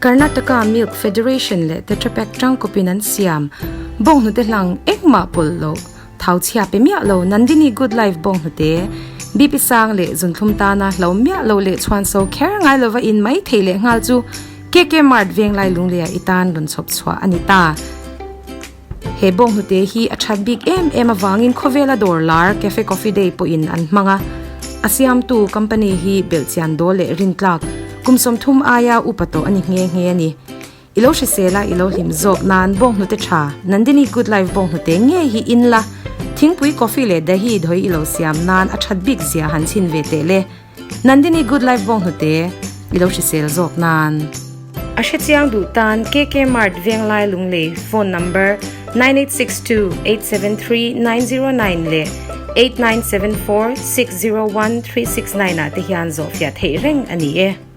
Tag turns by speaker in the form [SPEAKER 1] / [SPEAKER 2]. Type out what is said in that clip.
[SPEAKER 1] Karnataka Milk Federation leh Tetra Pak tangkawpin an siam bawnghnute hlang engmah pawlh loh thau chhia pe miah lo Nandini Good Life bawnghnute BP sang leh zunthlum tana hlo miah lo leh chhuan so kher ngai lova in mai thei leh nghal chu KK Mart Venglai Lungleia i tan rawn chhawp chhuah a ni ta. He bawnghnute hi a that bik em em avangin khawvela dawr lar Cafe Coffee Day pawhin an hmang a, a siamtu company hi belhchian dawl leh rintlak kum 30 aia upa tawh a ni nghe nghe a ni. I lo hrisel a, i lo hlim zawk nan bawnghnute tha Nandini Good Life bawnghnute ngei hi in la, thingpui coffee leh dahi dhawi i lo siam nan a that bik zia han chhin ve teh le. Nandini Good Life bawnghnute i lo hrisel zawk nan. A hrechiang duh tan KK Mart Venglai Lunglei phone number 9862 873 909 leh 8974 601 369 ah te hian zawhfiah theih reng a ni e.